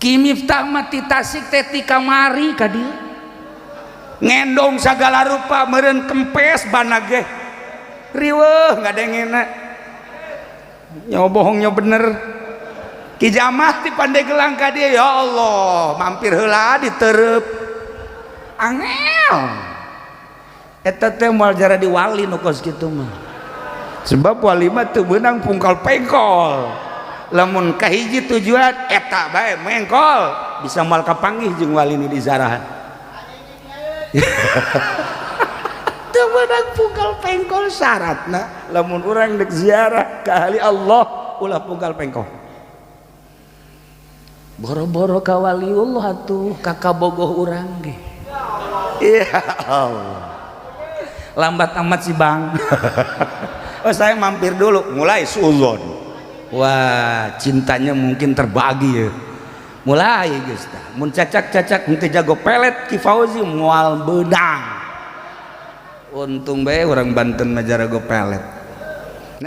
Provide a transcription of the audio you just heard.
Ki Miftah mah ti Tasik teh ti kamari ka dieu ngendong sagala rupa, meureun kempes bana ge riweuh ngadengena, nyo bohong nyo bener. Ki Jamah ti Pandeglang ka dieu, ya Allah, mampir heula diterep angel. Eta teh moal jara di wali nu kos kitu mah, sebab wali mah teu meunang pungkal pengkol. Lamun kahiji tujuan eta bae mengkol, bisa moal kapanggih jeung wali nu dizarahan. Teu meunang pungkal pengkol. Syaratna lamun urang dek ziarah ka ahli Allah, ulah pungkal pengkol. Boro-boro ka waliullah atuh, ka kabogoh urang ge. Ya Allah, lambat amat sih, Bang. Oh, saya mampir dulu, mulai suudzon. Wah, cintanya mungkin terbagi ya. Mulai geus tah mun cacak-cacak henteu jago pelet, Ki Fauzi moal beunang. Untung bae orang Banten mah jarago pelet.